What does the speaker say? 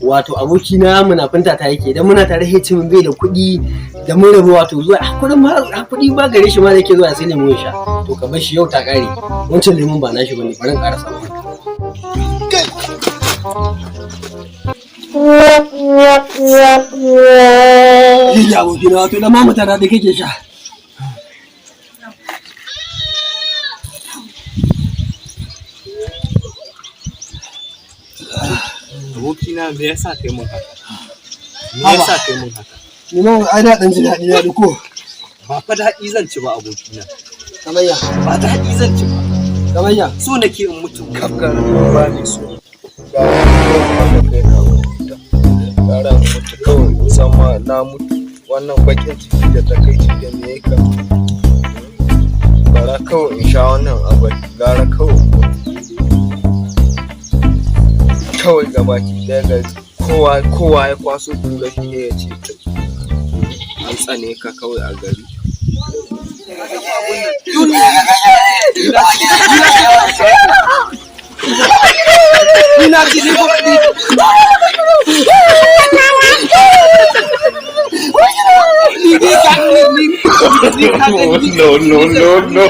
Wato abokina munafunta ta yake, idan muna tare sai ce mun bai da kuɗi, da mun rabu wato zuwa kuɗin ma kuɗi ba gare shi ma da yake zuwa sai lemon ya sha. To ka bar shi, yau ta ƙare. Wancan lemon ba nashi bane, bari in ƙara samu. Yayya abokina, wato da mamu tara da kake sha. Abokina, me yasa kai mun haka? Me yasa kai mun haka? Ni ma ai na ɗan ji daɗi daɗi ko. Ba fa daɗi zan ci ba, abokina. Kamayya, Ba daɗi zan ci ba. kamayya. So nake in mutu. Kafkar ba ni so. Gara kai na huta. Gara in mutu kawai in san ma na mutu. Wannan bakin ciki da takaici da me ya kama. Gara kawai in sha wannan abin. Gara kawai in mutu. Kawai gabaki ɗaya gari kowa kowa ya kwaso kura shi ya ce an tsane ka kawai a gari. Ina ci ni ko ni ka ni. No, no, no, no.